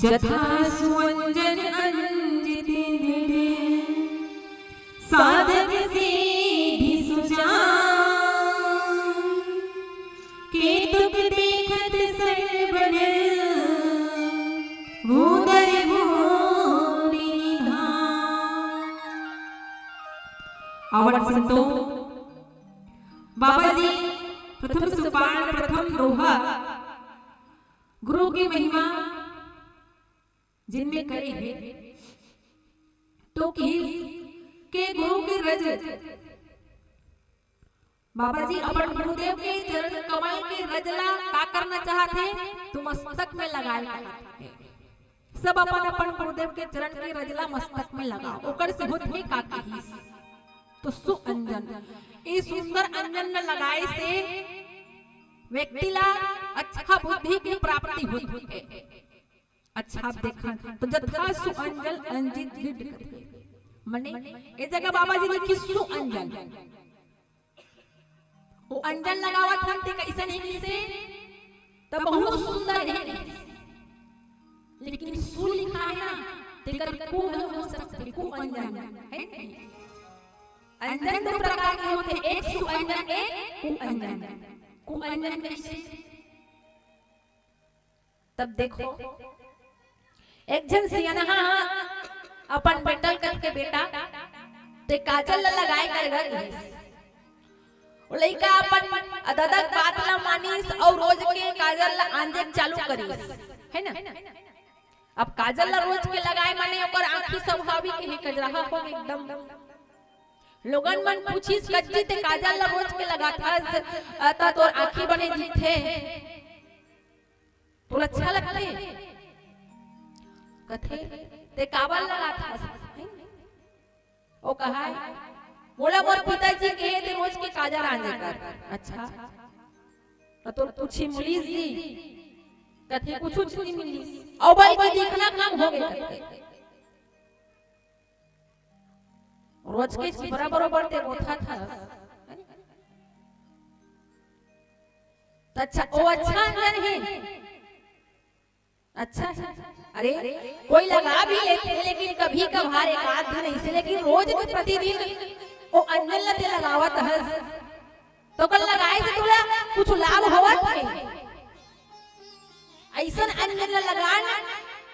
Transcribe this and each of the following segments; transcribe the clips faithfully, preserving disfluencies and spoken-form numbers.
जथा सुअंजन अंजित दृढ़, साधक सीधि सुजान। केतुक देखत सरबन, भूधर भूमि निधान। आवन संतो, बाबा जी प्रथम सोपान, प्रथम दोहा, गुरु के महिमा जिनमें करे हे, तो किहिस के गुरु के रज, बाबा जी अपन गुरुदेव के चरण कमल के रज ला का करना चाहत हे? तो मस्तक में लगाए चाहत हे। सब अपन अपन गुरुदेव के चरण के रज ला मस्तक में लगाओ, ओकर से होत हे का किहिस? तो सुअंजन, ये सुंदर अंजन में लगाए से व्यक्ति ला अच्छा बुद्धि की प्राप्ति होती है। अच्छा, आप देखा तो जथा सुअंजन अंजित दृढ़ कथे। मने, ए जगह बाबा जी लिखिस सुअंजन। वो अंजन लगावत हन ते कैसन हे किसे? तब बहुत सुंदर हे। लेकिन सु लिखा है ना, तेकर कु हो सकते, कु अंजन, है नहीं? अंजन दो प्रकार के होते, एक सुअंजन, एक कुअंजन। कुअंजन कैसे? तब देखो, एक झन सियानहा अपन बेटा ल कथे, "बेटा, ते काजल ल लगाए कर गा," कहिस। वो लइका अपन ददा के बात ल मानिस अउ रोज के काजल ल आंजे के चालू करिस, है ना? अब काजल ल रोज के लगाए माने ओकर आँखी स्वाभाविक हे, कजरहा हो एकदम। लोगन मन पूछिस, "कज्जी, ते काजल ल रोज के लगाथस, अ, त तोर आँखी बने दिखथे।" तोला अच्छा लगथे? कथे, "ते काबर लगाथस?" ओ कहाय, "मोला मोर पिताजी कहे ते रोज के काजल आंजे कर।" "अच्छा, त तोर कुछ मिलिस जी?" कथे, "कुछ, कुछ नहीं मिलिस।" "अउ भाई के दिखना कम हो गया।" रोज के चिपरा बरोबर ते गोठा था। त अच्छा, ओ अच्छा अंजन हे। अच्छा हे। अरे, कोई लगा भी लेथे, लेकिन कभी कभार एक आध दिन ऐसे, लेकिन रोज के प्रतिदिन ओ अंजन ल ते लगावत हस। तो ओकर लगाए से तोला कुछ लाभ होवत हे? अइसन अंजन ल लगान,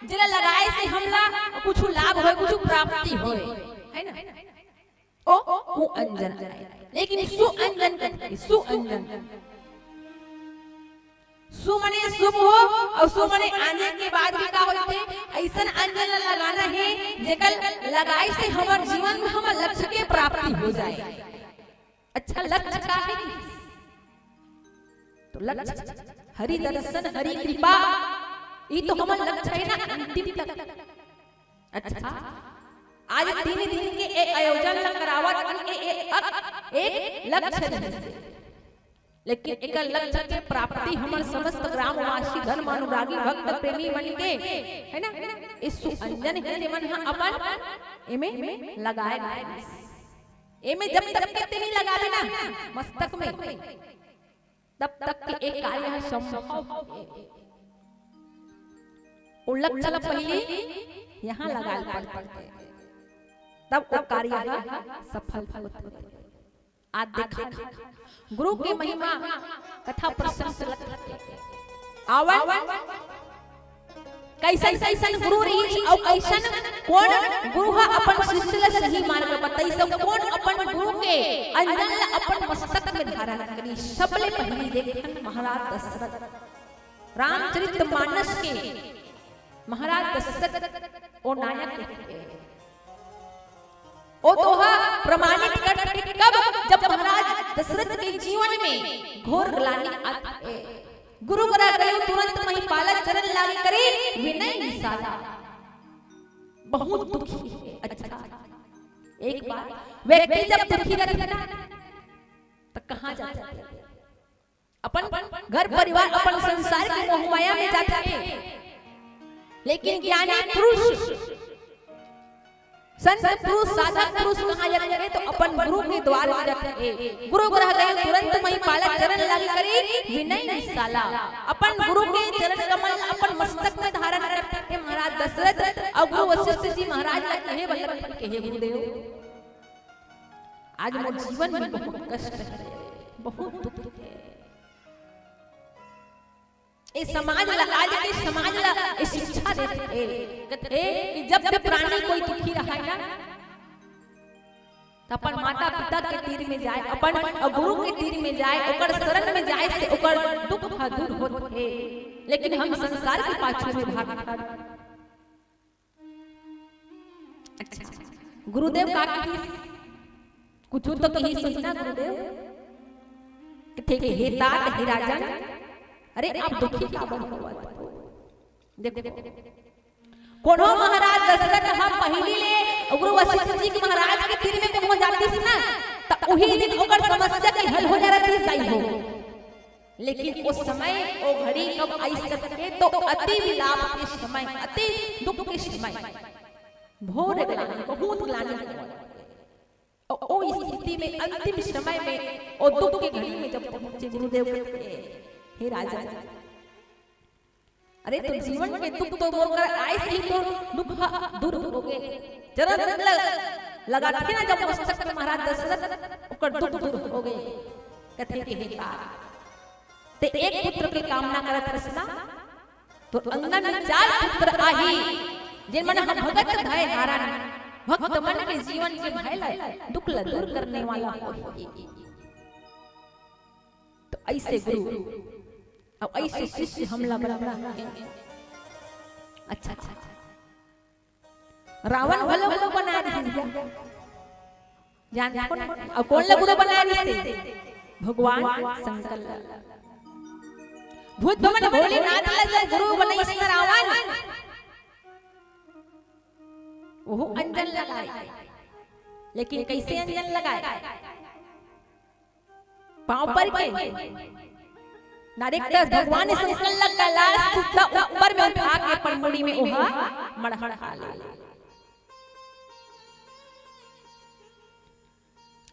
जेला लगाए से हमला कुछ लाभ होय, कुछ प्राप्ति होय, है ना? ओ, ओ अंजन आय। लेकिन सुअंजन कथे, सुअंजन। सु मने शुभ हो अउ सु मने आने के बाद भी का होथे? अइसन अंजन ल लगाना हे, जेकर लगाए से हमर जीवन में हमर लक्ष्य के प्राप्ति हो जाए। अच्छा लक्ष्य का हे? तो लक्ष्य हरि दर्शन, हरि कृपा, ये तो हमर लक्ष्य हे ना अंतिम तक। अच्छा, आज तीन दिन के एक आयोजन ल करावत हन, ए, ए, अक-, एक लक्ष्य हे। लेकिन एकर लक्ष्य के प्राप्ति हमर समस्त ग्रामवासी, धर्म अनुरागी, भक्त प्रेमी मन के, है ना, ये सुअंजन हे, जेमन ह अपन एमे लगाए ला। एमे जब तक के तेनी लगावे ना मस्तक में, तब तक के एक कार्य ह संभव हे। ओ लक्ष्य ल पहिली यहाँ लगाए पड़थे, तब ओ कार्य ह सफल होथे। आज देखा गुरु के महिमा कथा प्रसंग चलत हे। आवन कइसन कइसन गुरु रहिस अउ कइसन कोन गुरु ह अपन शिष्य ल सही मार्ग बताइस अउ कोन अपन गुरु के अंजन ल अपन मस्तक में धारण करिस। सबले पहिली देखन महाराज दशरथ, रामचरित मानस के महाराज दशरथ ओ नायक हे। ओ दोहा प्रमाणित करथे कब, जब महाराज दशरथ के जीवन में घोर ग्लानि आथे। गुरु करा गयो तुरंत महिपाला, चरण लागे करे विनय विशाला। बहुत दुखी हे। अच्छा, एक बार व्यक्ति जब दुखी रहिथे ना, त कहाँ जाथे? अपन घर परिवार, अपन संसार के मोह माया में जाथे। लेकिन ज्ञानी पुरुष, संत पुरुष, साधक पुरुष कहाँ जाथे? तो अपन गुरु के द्वार में जाथे। गुरु करा गयो तुरंत महिपाला, चरण लागे करे विनय विशाला। अपन गुरु के चरण कमल अपन मस्तक में धारण करथे। महाराज दशरथ अउ गुरु वशिष्ठ जी महाराज ला कहे, वल्लभ कहे, गुरुदेव, आज मोर जीवन में बहुत कष्ट हे, बहुत दुख हे। ए समाज ला, आज के समाज ला ए शिक्षा देथे, कथे कि जब भी प्राणी कोई दुखी रहय ना, त अपन माता पिता के तीर में जाय, अपन गुरु के तीर में जाय, ओकर शरण में जाय से ओकर दुख ह दूर होथे। लेकिन हम संसार के पाछू में भागत हन। अच्छा, गुरुदेव का कहिस? कुछु तो कहिस ना गुरुदेव? कथे कि हे तात, हे राजन, अरे आप दुखी काबर होवत हो? देखो, कोनो महाराज दशरथ ह पहिली ले गुरु वशिष्ठ जी के महाराज के तीर में कोनो जातिस ना, त उही दिन ओकर समस्या के हल हो जा रहिस दाई हो। लेकिन ओ समय, ओ घड़ी कब आइस कथे तो अति विलाप के समय, अति दुख के समय, घोर ग्लानि, बहुत ग्लानि होवत। ओ, ओ स्थिति में, अंतिम समय में, ओ दुख के घड़ी में जब पहुंचे गुरुदेव कथे, हे राजा, अरे तो जीवन के दुख तो मोर करा आइस ही तो दुख ह दूर होगे। जरा लग, लगाथे ना जब मस्तक में महाराज दशरथ, ओकर दुख दूर होगे। कथे कि हे तात, ते एक पुत्र के कामना करत हस ना, तोर अंगना में चार पुत्र आही, जेन मन ह भगत भय हारन, भक्त मन के जीवन के भय ला, दुख ला दूर करने वाला होही। तो अइसे गुरु, अब अइसे शिष्य हमला बनना हे। अच्छा, अच्छा, अच्छा। रावण घलो घलो बना रहिस गा। जानथो ना? अउ कोन ला गुरु बना रहिस हे? भगवान शंकर ला। भूत भवन भोलेनाथ ला जब गुरु बनाइस ना रावण, ओहू अंजन लगाय। लेकिन कइसे अंजन लगाय? पांव पर के। Direct भगवान शंकर ला कैलाश से ऊपर में उठा के अपन मुड़ी में ओहा मड़हा ले।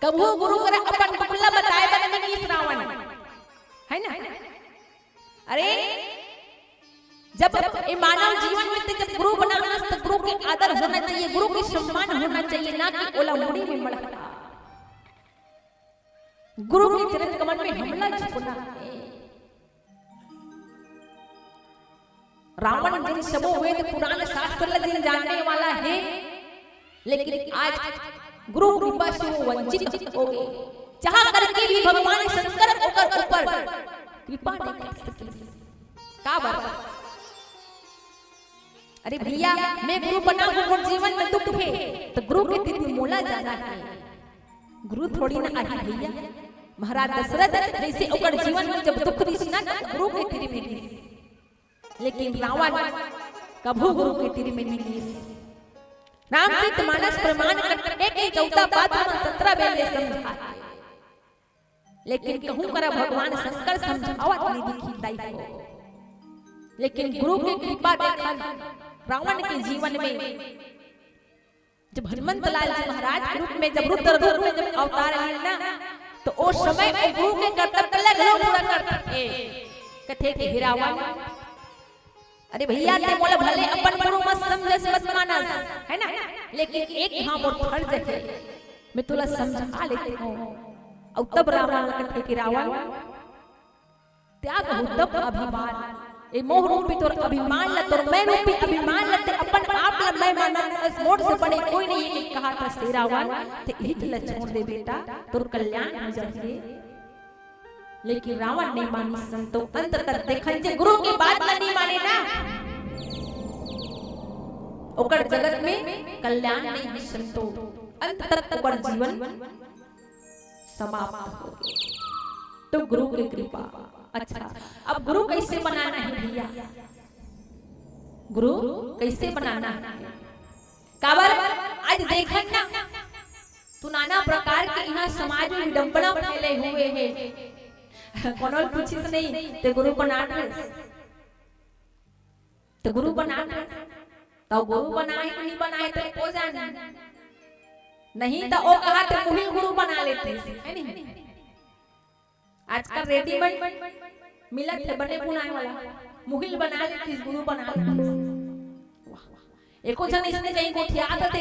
कभू गुरु करा अपन दुख ला बताय बर नइ गिस रावण, हे ना? अरे, जब ए मानव जीवन में ते जब गुरु बना हस, त गुरु के आदर होना चाहिए, गुरु के सम्मान होना चाहिए, ना कि ओला मुड़ी में मड़हा। गुरु के चरण कमल में हमला झुकना हे। रावण जिन सबो वेद पुराण शास्त्र ला जिन जानने वाला हे, लेकिन आज गुरु कृपा से वो वंचित होगे। चाह करके भी भगवान शंकर ओकर ऊपर कृपा नइ कर सकिस। काबर? अरे भइया, मैं गुरु बना हूं, मोर जीवन में दुख हे, त गुरु के तीर में मोला जाना हे। गुरु थोड़ी ना आही भइया। महाराज दशरथ जइसे ओकर जीवन में जब दुख रिहिस ना, त गुरु के तीर में गिस। लेकिन रावण कभू गुरु के तीर में नइ गिस। रामचरित मानस प्रमाण करथे कि चौदह पाद म सतरा बेर ले समझाय। लेकिन कहूं करा भगवान शंकर समझावत नइ दिखिस दाई हो। लेकिन गुरु के कृपा देखन रावण के जीवन में जब हनुमंत लाल जी महाराज के रूप में जब रुद्र रूप में जब अवतार आइन ना, त ओ समय में गुरु के कर्तव्य ला घलो पूरा करथे। कथे कि हे रावण, अरे भइया, ते मोला भले अपन गुरु मत समझस, मत मानस, हे ना? लेकिन एक हां मोर फर्ज हे, मैं तोला समझा लेथंव। अउ तब रावण कथे कि रावण, त्याग हो तब अभिमान, ए मोह रूपी तोर अभिमान ला, तोर मैं रूपी अभिमान ला, ते अपन आप ला मैं मानस, मोर से बड़े कोई नइ हे, कहा था से रावण, ते हित ला छोड़ दे बेटा, तोर कल्याण हो जाही। लेकिन रावण नइ मानिस संतो, अंत तक देखन जे गुरु के बात ला नइ माने ना, ओकर जगत में कल्याण नइ हे संतो, अंत तक ओकर जीवन समाप्त होगे। तो गुरु के कृपा। अच्छा, अब गुरु कइसे बनाना हे भइया? गुरु कइसे बनाना हे? काबर आज देखन ना, तो नाना प्रकार के इहां समाज में विडंबना फैले हुए हे। कोनो ल पूछिस नहीं, ते गुरु बना दे। त गुरु बना, त गुरु बनाए कि नहीं बनाए, त ओ जाने। नहीं त ओ कहा त मुहिल गुरु बना लेतिस, हे नहीं? आजकल readymade मिलत हे बने बुनाए वाला, मुहिल बना लेतिस, गुरु बना लेतिस। एको झन इसने कहीं गोठियात रथे,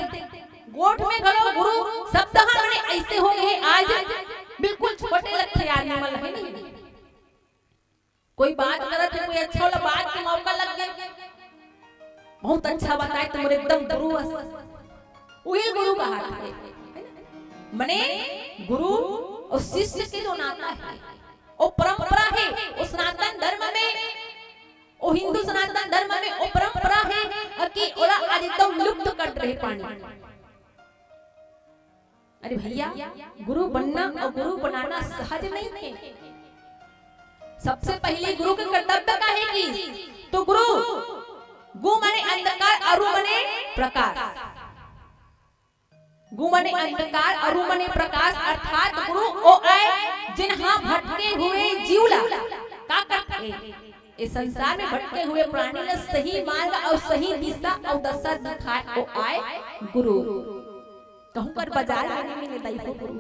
गोठ में घलो गुरु शब्द ह मने ऐसे हो गए हे, आज बिल्कुल छोटे लगथे आदमी मन ल, हे नहीं? कोई बात करत हे, कोई अच्छा वाला बात के मौका लग गए, बहुत अच्छा बताए तुम, एकदम गुरु अस, उही गुरु कहाथे, हे ना? मने गुरु अउ शिष्य के जो नाता हे, वो परंपरा हे, वो सनातन धर्म में, वो हिंदू सनातन धर्म में वो परंपरा हे कि ओला आज एकदम लुप्त कर रहे पानी। अरे भैया, गुरु बनना अउ गुरु बनाना सहज नहीं हे। सबसे पहले गुरु के कर्तव्य का हे कि तो गुरु, गु माने अंधकार, अरु माने प्रकाश। गु माने अंधकार, अरु माने प्रकाश, अर्थात गुरु ओ आय, जिन हा भटके हुए जीव ला का करथे? ए संसार में भटके हुए प्राणी ला सही मार्ग अउ सही दिशा अउ दशा दिखाए ओ आय गुरु। कहूं कर बाजार में नहीं मिले दाई हो गुरु।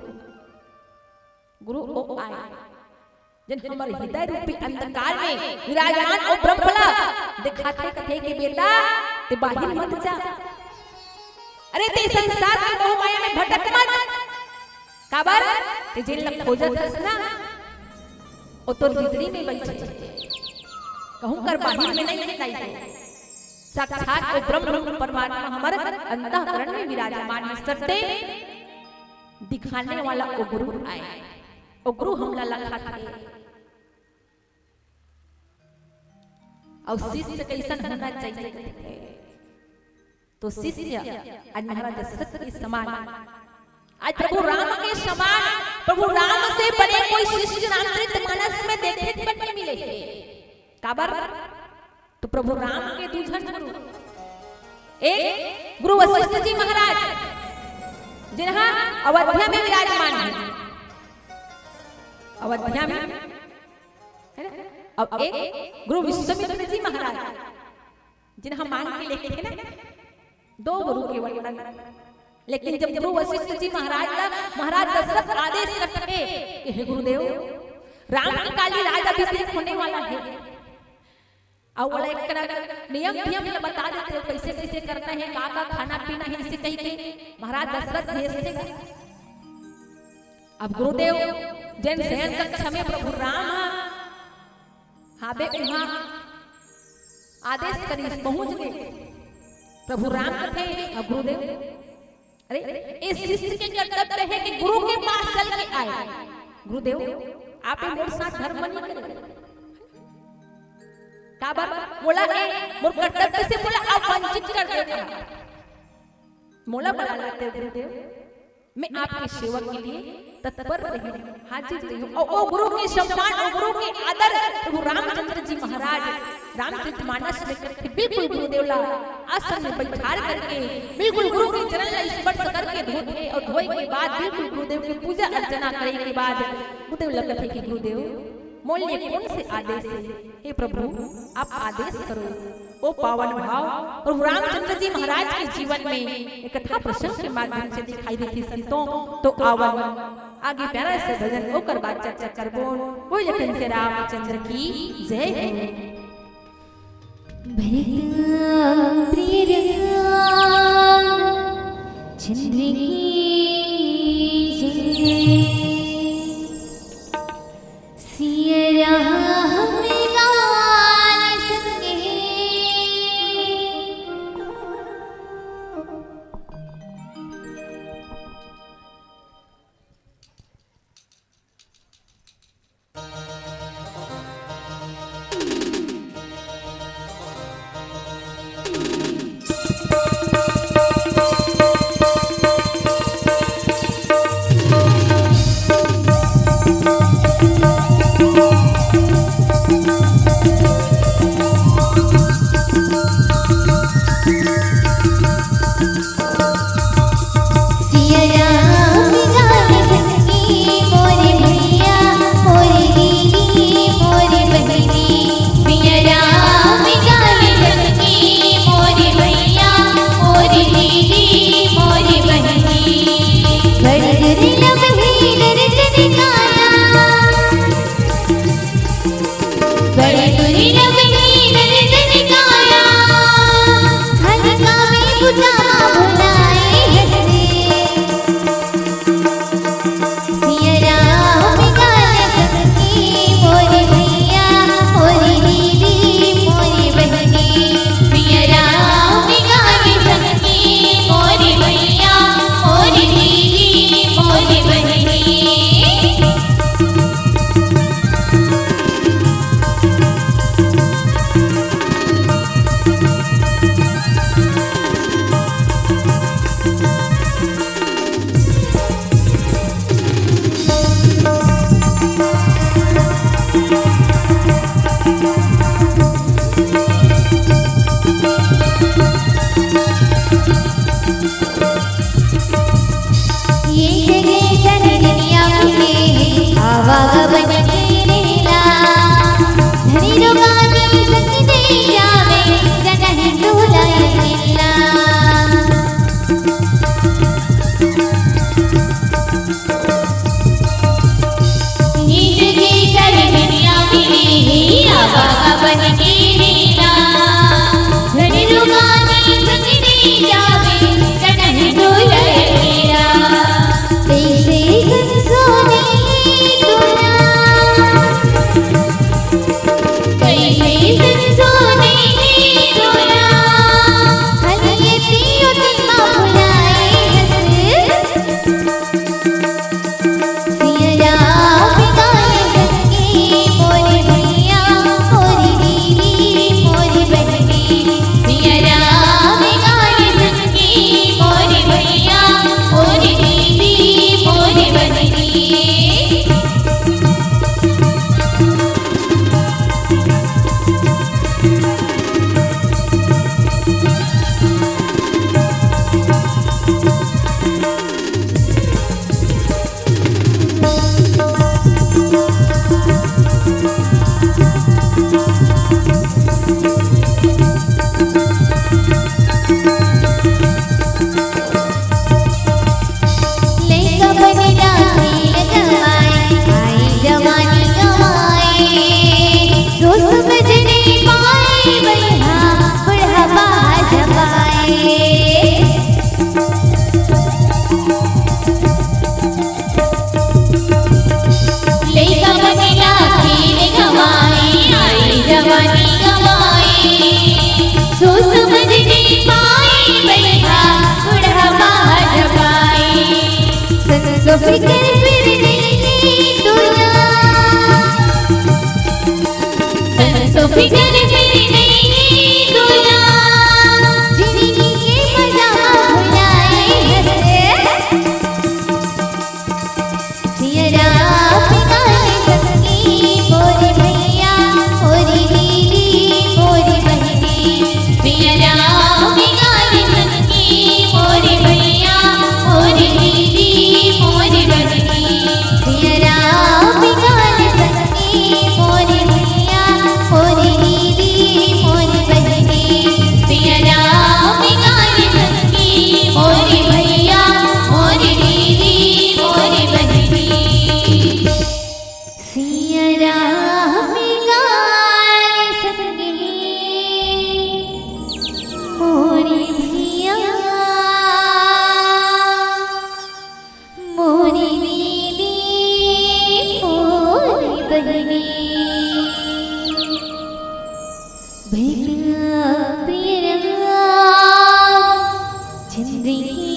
गुरु ओ आय, जेन हमर हृदय रूपी अंधकार में विराजमान ओ ब्रह्म ला दिखाथे, कथे कि बेटा, ते बाहिर मत जा। अरे, ते संसार के मोह माया में भटक मत। काबर? ते जेन ला खोजत हस ना, ओ तोर भीतरी में बइठे। कहूं कर बाहिर में नहीं दिखाई दे। साक्षात ओ ब्रह्म रूप परमात्मा हमर अंतःकरण में विराजमान हे। सत्य दिखाने वाला ओ गुरु आय, ओ गुरु हमला लखाथे। अउ शिष्य कइसन होना चाहिए? तो शिष्य आज महाराज दशरथ के समान, आज प्रभु राम के समान, प्रभु राम से बड़े कोई शिष्य रामचरित मानस में देखे बर नहीं मिले हे। काबर? तो प्रभु राम के दू झन गुरु, एक गुरु वशिष्ठ जी महाराज, जिन हा अवध्या में विराजमान हे, अवध्या में, हे ना? अउ एक गुरु विश्वामित्र जी महाराज, जिन हा मांग के लेके हे ना, दो गुरु के वर्णन। लेकिन जब गुरु वशिष्ठ जी महाराज ला महाराज दशरथ आदेश करथे कि हे गुरुदेव, राम के काली राज अभिषेक होने वाला हे, अउ ओला एक तरह का नियम नियम ला बता देथे, कैसे कैसे करना हे, का का खाना पीना हे, इसे कहि के महाराज दशरथ भेजथे। अब गुरुदेव जेन शयन कक्ष में प्रभु राम हाबे, उहाँ आदेश करिस, पहुंच गे। प्रभु राम कथे, अब गुरुदेव, अरे, इस शिष्य के कर्तव्य हे कि गुरु के पास चल के आए, गुरुदेव, आप ही मोर साथ धर्म नहीं करे। काबर? मोला ए, मोर कर्तव्य से मोला आप वंचित कर देते हैं। मोला बना लेते हो गुरुदेव, मैं आपके सेवा के लिए तत्पर रही हूँ, हाजिर रही हूँ। अउ ओ गुरु के सम्मान, ओ गुरु के आदर प्रभु रामचंद्र जी महाराज रामचरित मानस में करथे। बिल्कुल गुरुदेव ला आसन में बैठार करके बिल्कुल गुरु के चरण ला स्पर्श करके धोथे अउ धोए के बाद बिल्कुल गुरुदेव के पूजा अर्चना करे के बाद गुरुदेव ला कथे कि गुरुदेव, मोर लिए कौन से आदेश हे? हे प्रभु, आप आदेश करो। ओ पावन भाव प्रभु रामचंद्र जी महाराज के जीवन में एक कथा प्रसंग के माध्यम से दिखाई देथे संतों। तो आवन आगे प्यारा से भजन ओकर बाद चर्चा करबो। बोल जखन से रामचंद्र की जय हो। भरत प्रिय रामचंद्र की जय। सिया राम लाल संगे। ये जगे चल दुनिया में आवागमन के रेला, धनी रोगा के संग दे जावे, जनहि तोला अकेला। ये जगे चल दुनिया में आवागमन के रेला, धनी रोगा के संग दे जावे, जनहि तोला अकेला। कैसे संसोने तोला, कैसे संसोने तोला, हलिए पियो तन मा भुलाए हस। सिया राम गाए संगी मोर भैया, मोर दीदी, मोर बहिनी। सिया राम गाए संगी मोर भैया, मोर दीदी, मोर बहिनी। लइका बने जाथे लगवाए, आई जवानी गवाए, सोच समझ नहीं पाए, बइहा बुढ़ापा आ जवाए। लइका बने जाथे लगवाए, आई जवानी गवाए, सोच समझ नहीं पाए, बइहा बुढ़ापा आ जवाए। संसो फिकर फिर नहीं तोला, संसो फिकर फिर नहीं तोला, जिंदगी के मजा भुलाए हस। सिया राम गाए संगी मोर भैया, मोर दीदी, मोर बहिनी। सिया राम गाए संगी मोर भैया, मोर दीदी, मोर बहिनी। सिया राम गाए संगी मोर भैया, मोर दीदी, मोर बहिनी। सिया राम गाए संगी मोर भैया, मोर दीदी, मोर बहिनी। सिया राम गाए संगी मोर भैया, मोर दीदी, मोर बहिनी। भैया प्रिय रामचंद्र की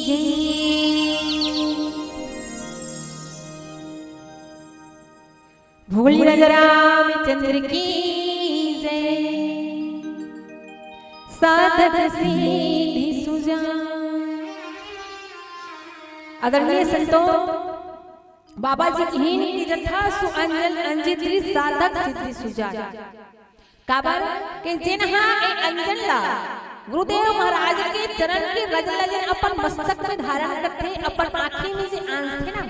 जय। भोले राजा रामचंद्र की जय। साधक सिद्धि सुजान। आदरणीय संतों, बाबा जी किहिन कि जथा सु अंजन अंजित ऋषि, साधक सिद्धि सुजान। काबर के जेन हा ए अंजन ला गुरुदेव महाराज के चरण के रज ला जेन अपन मस्तक में धारण करथे, अपन आँखी में जे आंजथे ना,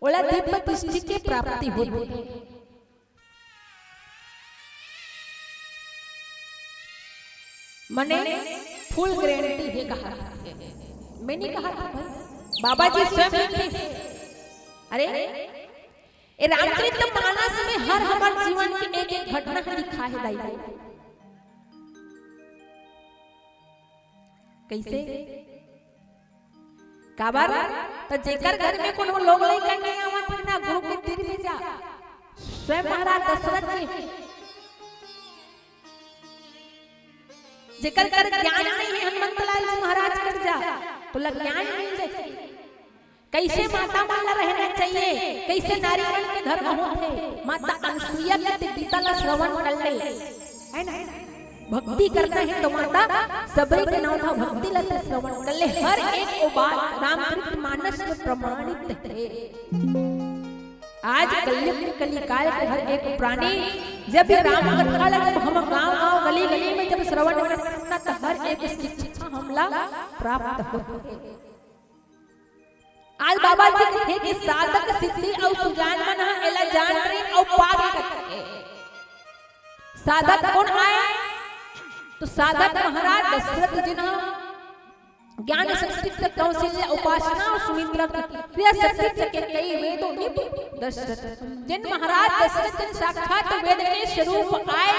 ओला दिव्य दृष्टि के प्राप्ति होथे। मने full guarantee हे कहा, मैं नहीं कहा था भाई, बाबा जी स्वयं लिखे। अरे, ए रामचरित मानस में हर हमर जीवन के एक एक घटना ह लिखा हे दाई। कैसे? काबर? त जेकर घर में कोनो लोग लइका नहीं आवत हे ना, गुरु के तीर में जा, स्वयं महाराज दशरथ के। जेकर कर ज्ञान नहीं हे, हनुमंत लाल जी महाराज कर जा, तो लग ज्ञान मिल जाए। कैसे माता मन ला रहना चाहिए, कैसे नारी मन के धर्म होथे। माता अनसुईया के गीता ला श्रवण कर ले, है ना? भक्ति करना हे तो माता सबरी के नाम का भक्ति ला तैं श्रवण कर ले। हर एक वो बात रामचरित मानस में प्रमाणित हे। आज कलयुग के कलिकाल के हर एक प्राणी जब ये राम कथा ला जब हम गांव गांव गली गली में जब श्रवण करना त हर एक शिक्षा हमला प्राप्त होथे। आज बाबा जी कथे कि साधक सिद्धि अउ सुजान मन ह एला जान रे अउ पावे कथे। साधक कोन आय? तो साधक महाराज दशरथ जिन्हा ज्ञान संस्कृत कौशल्य उपासना अउ सुमित्रा की क्रिया शक्ति च के कई वेदों निप दशरथ। जिन महाराज दशरथ जिन साक्षात वेद के स्वरूप आय,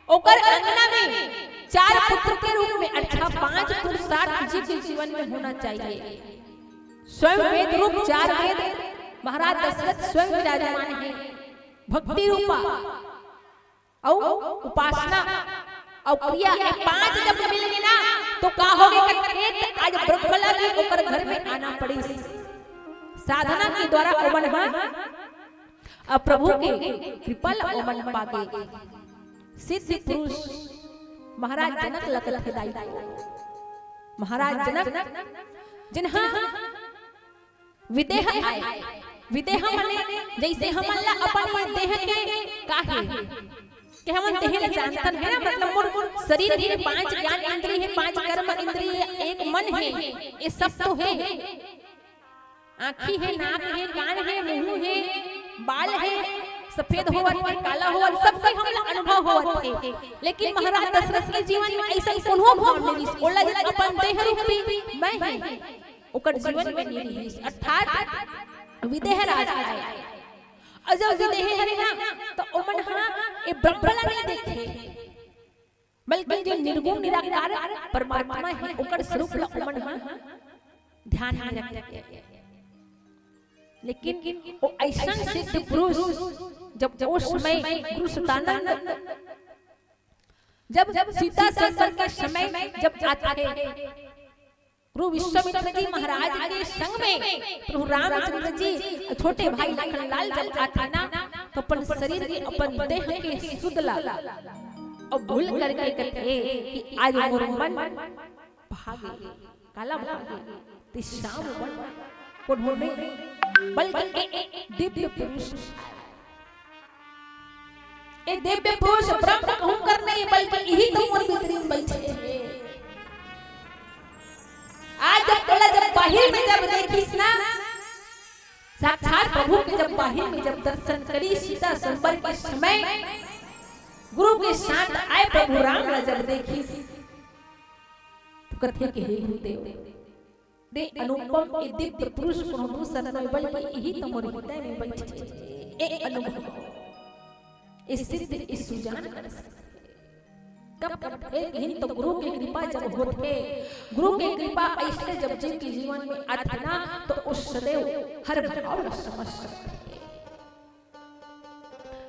ओकर अंगना में चार पुत्र के रूप में अर्थात पांच पुरुषार्थ जी के जीवन में होना चाहिए। स्वयं वेद रूप चार वेद महाराज दशरथ स्वयं विराजमान है। भक्ति रूपा अउ उपासना अउ क्रिया, ये पांच जब मिल गे ना, तो का होगे कथे, आज ब्रह्म ला भी ओकर घर में आना पड़िस। साधना के द्वारा ओमन ह अब प्रभु के कृपा ला ओमन पागे। सिद्ध पुरुष महाराज जनक ला कथे दाई, महाराज जनक जिन्हा विदेह आय। विदेह माने जैसे हमन ला अपन ये देह के काहे के हमन देह ला जानथन है ना, मतलब मोर शरीर हे, पांच ज्ञान इंद्री हे, पांच कर्म इंद्री हे, एक मन हे, ये सब तो हे। आँखी हे, नाक हे, कान हे, मुंह हे, बाल हे, सफेद होवत हे, काला होवत, सब के हमला अनुभव होवत हे। लेकिन महाराज दशरथ के जीवन में ऐसा कोनो भाव नहीं रिहिस। ओला जब अपन देह रूपी मैं हे, ओकर जीवन में नहीं रिहिस। अर्थात विदेह राज आय। अउ जब विदेह हरे ना, तो ओमन हा ए ब्रह्म ला नहीं देखे, बल्कि जो निर्गुण निराकार परमात्मा हे, ओकर स्वरूप ला ओमन हा ध्यान में रखे। लेकिन वो ऐसा सिद्ध पुरुष, जब ओ समय गुरु सुतानंद, जब सीता स्वयंवर के समय जब आथे, गुरु विश्वामित्र जी महाराज के संग में प्रभु रामचंद्र जी छोटे भाई लखन लाल जब आथे ना, तो अपन शरीर के, अपन देह के सुध ला अउ भूल करके कथे कि आज मोर मन भागे, काला भागे, ते श्याम वन कोन होने, बल्कि ए, ए दिव्य पुरुष, ए दिव्य पुरुष ब्रह्म कहूं कर नहीं, बल्कि इही तो मोर भीतरी में बैठे हे। आज जब तोला जब बाहिर में जब देखिस ना, साक्षात प्रभु के जब बाहिर में जब दर्शन करी सीता स्वयंवर के समय, गुरु के साथ आय प्रभु राम ला जब देखिस, तो कथे के हे गुरुदेव, रे अनुपम ए दिव्य पुरुष कोनो दूसर नोय, बल्कि इही तो मोर हृदय में बैठे। ए अनुभव, ए सिद्ध, ए सुजान कर सकथे। कब कब हे कहीं तो गुरु के कृपा जब होथे, गुरु के कृपा ऐसे जब जीव के जीवन में आथे ना, तो ओ सदैव हर भाव ला समझ सकथे।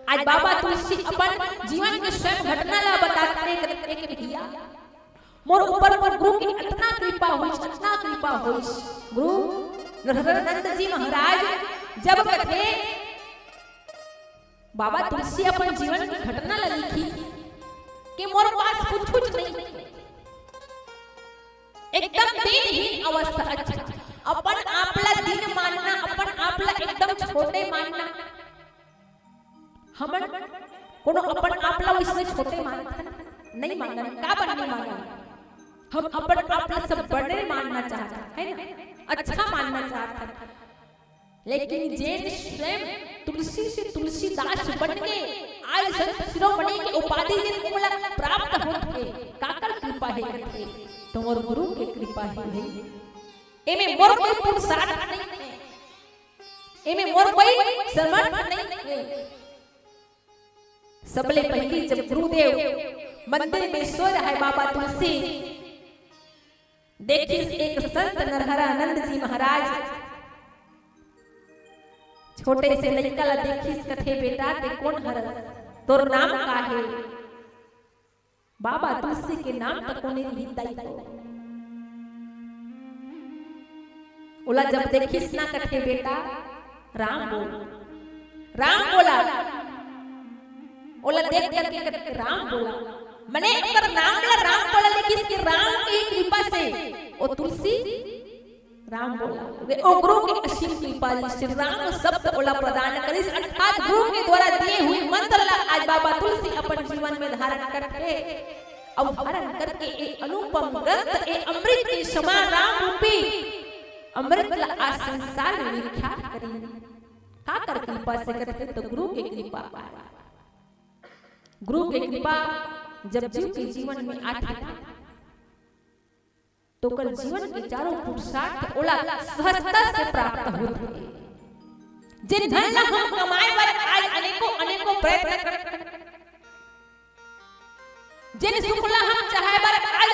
आज बाबा तुलसी अपन जीवन के स्वयं घटना ला बताथे कि भैया, मोर ऊपर मोर गुरु के अतना कृपा होइस, अतना कृपा होइस। गुरु नरहरानंद जी महाराज जब कथे, बाबा तुलसी अपन जीवन के घटना ला लिखिस कि मोर पास कुछ कुछ नहीं, एकदम दीनहीन अवस्था। अच्छा, अपन आप ला दीन मानना, अपन आप ला एकदम छोटे मानना, हमन कोनो अपन आप ला वैसने छोटे मानथन, नहीं मानन। काबर नहीं मानन? हम अपन आप ला सब बड़े मानना चाहथन, है ना, अच्छा मानना चाहथन। लेकिन जेन स्वयं तुलसी से तुलसीदास बन के आज संत शिरोमणि के उपाधि जेन मोला प्राप्त होत हे, काकर कृपा हे कथे, तो मोर गुरु के कृपा हे भाई। एमे मोर कोई पुरुषार्थ नहीं हे, एमे मोर कोई समर्थ नहीं हे। सबले पहिली जब गुरुदेव मंदिर में सोय रहय बाबा तुलसी, देखिस एक संत नरहरानंद जी महाराज छोटे से लइका ला देखिस, कथे, "बेटा, ते कोन हरस? तोर नाम का हे?" बाबा तुलसी के नाम तको नइ रिहिस दाई हो। ओला जब देखिस ना, कथे, "बेटा, राम बोल, राम बोला।" ओला देख करके कथे, "राम बोला।" मने ओकर नाम ला राम बोला, लेकिन इसके राम के कृपा से ओ तुलसी राम बोला। वे ओ गुरु के असीम कृपा जी श्री राम शब्द ओला प्रदान करिस, अर्थात गुरु के द्वारा दिए हुए मंत्र ला आज बाबा तुलसी अपन जीवन में धारण करथे। अउ धारण करके ए अनुपम ग्रंथ, ए अमृत के समान राम रूपी अमृत ला आज संसार में विख्यात करिन। काकर कृपा से करथे? तो गुरु के कृपा पाए। गुरु के कृपा जब जीव के जीवन में आथे, तो ओकर जीवन के चारों पुरुषार्थ ओला सहजता से प्राप्त होथे। जेन धन ला हम कमाए बर आज अनेकों, अनेकों प्रयत्न करथन, जेन सुख ला हम चाहे बर आज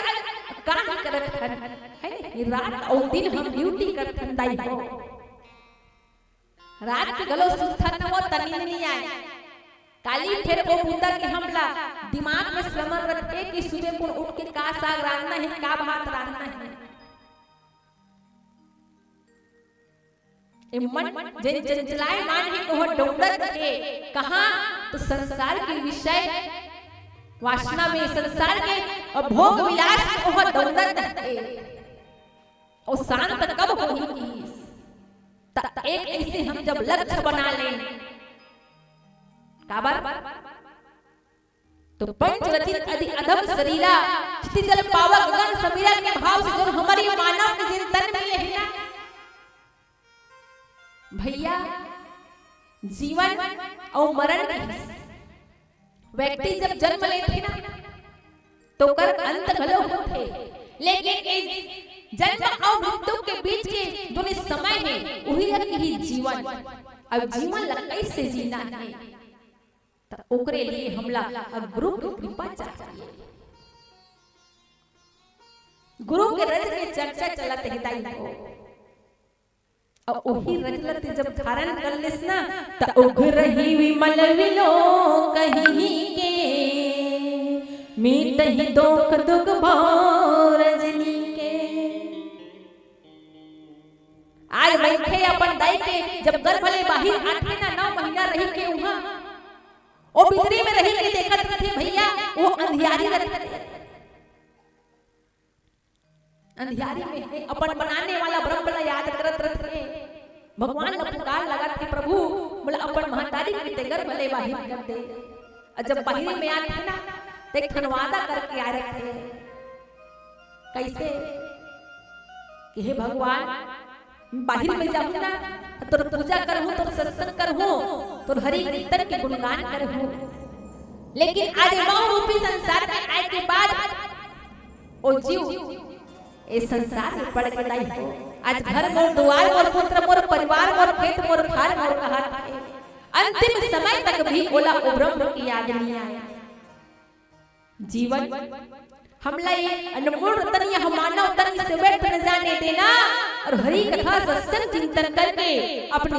काम करत हन, है नहीं? रात अउ दिन हम ड्यूटी करथन दाई हो। रात के घलो सुतथन न, वो त नींद नहीं आए। काली फेर वो बुता के हमला दिमाग में श्रमण रखथे कि सुबह कुन उठ के का साग रांधना है, का भात रांधना है। ए मन जेन चंचलायमान हे, ओह डौड़त हे। कहाँ? तो संसार के विषय वासना में, संसार के भोग विलास में ओह डौड़त हे। अउ शांत कब होही किहिस? त एक अइसे हम जब लक्ष्य बना लेन, काबर? तो पंच रचित अति अधम शरीरा, क्षिति जल पावा गगन समीरा के भाव से जोन हमर ये मानव के जेन तन मिले हे ना भैया, जीवन अउ मरण के हिस्सा। व्यक्ति जब जन्म लेथे ना, तो ओकर अंत घलो होथे, लेकिन ए जन्म अउ मृत्यु के बीच के जोन समय हे, उही ह किही जीवन। अब जीवन ला कैसे जीना हे, त ओकरे लिए हमला गुरु के कृपा चाहिए। गुरु के रज के चर्चा चलत हे दाई हो। अउ ओही रज ल ते जब धारण कर लेस ना, त उघरही विमल विलोकही के, मीटही दोख दुख भव रजनी के। आज बइठे अपन दाई के जब गर्भ ले बाहिर आथे ना, नौ महीना रही के उहाँ, ओ भीतरी में रही के देखत रथे भैया, वो अंधियारी रथे। अंधियारी में हे, अपन बनाने वाला ब्रह्म ला याद करत रथे। भगवान ला पुकार लगाथे, "प्रभु, मोला अपन महतारी के ते गर्भ ले बाहिर कर दे।" अउ जब बाहिर में आथे ना, त एक ठन वादा करके आए रथे। कैसे? कि हे भगवान, बाहिर में जाहूं ना, तोर पूजा करहूं, तोर सत्संग करहूं, तोर हरि कीर्तन के गुणगान करहूं। लेकिन आज मानव रूपी संसार में आए के बाद ओ जीव ए संसार में पड़ के दाई हो। आज घर मोर, दुआर मोर, पुत्र मोर, परिवार मोर, खेत मोर, खार मोर कहत हे। अंतिम समय तक भी ओला ओ ब्रह्म के याद नहीं आए। जीवन हमला ये अनमोल रतन, यह मानव तन से व्यर्थ न जाने देना अउ हरि कथा सत्संग चिंतन करके अपनी